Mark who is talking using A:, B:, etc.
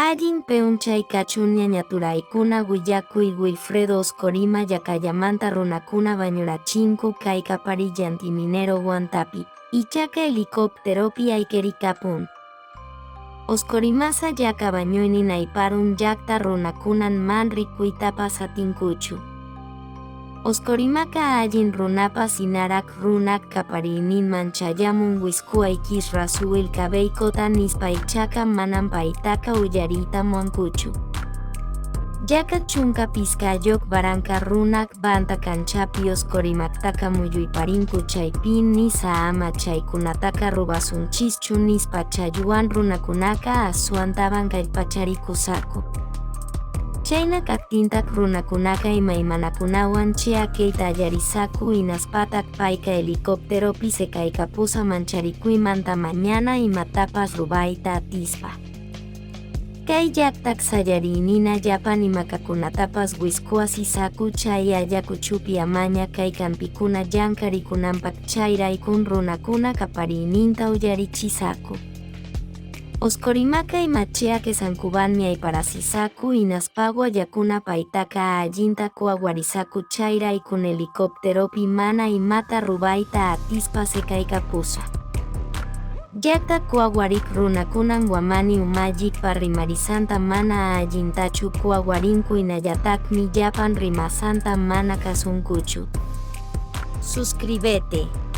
A: Allin peunchay kachun ñañaturaykuna willakuy Wilfredo Oscorima Yacallamanta runakuna bañurachinku kay kapariy antiminero Huantapi, ichaqa helicópteropi ayqirikapun. Oscorimasa yaqa bañuynin ayparun llaqta runakunan man rikuytapas atinkuchu. Oscorimaka allin runapas hinarak runak qapariyninman chayamun wiskuaykis rasuwil kabeykota nispa ichaqa manan paytaqa uyariyta muankuchu. Yaqa 15 baranka runak banta kanchapi Oscorimaktaka muyuyparinku chaypin nisa ama chaykunataka rubasunchischu nispa chaywan runakunaka aswantaban kallpacharikusaqku. Chayna kaqtintaq runakunaka imaymanakunawan chiakeyta allarisaku hinaspataq payqa helicópteropi seqaykapusa mancharikuymanta mañana imatapas rubayta atispa. Kay llaqtaq sayariynina llapan imakakunatapas wiskuasisaku chay Ayacuchupi amaña kay kampikuna llankarikunanpaq chayraykun runakuna qapariyninta uyarichisaku. Oscorimaka imachiake sankubanmi ayparasisaku hinaspawa yakuna paytaqa allinta kuawarisaku chayraykun helicópteropi mana imata rubayta atispa seqaykapusa. Llaqta kuawarik runakunan wamani umalliqpa rimarisanta mana allintachu kuawarinku hinallataqmi llapan rimasanta mana kasunkuchu. Suscríbete.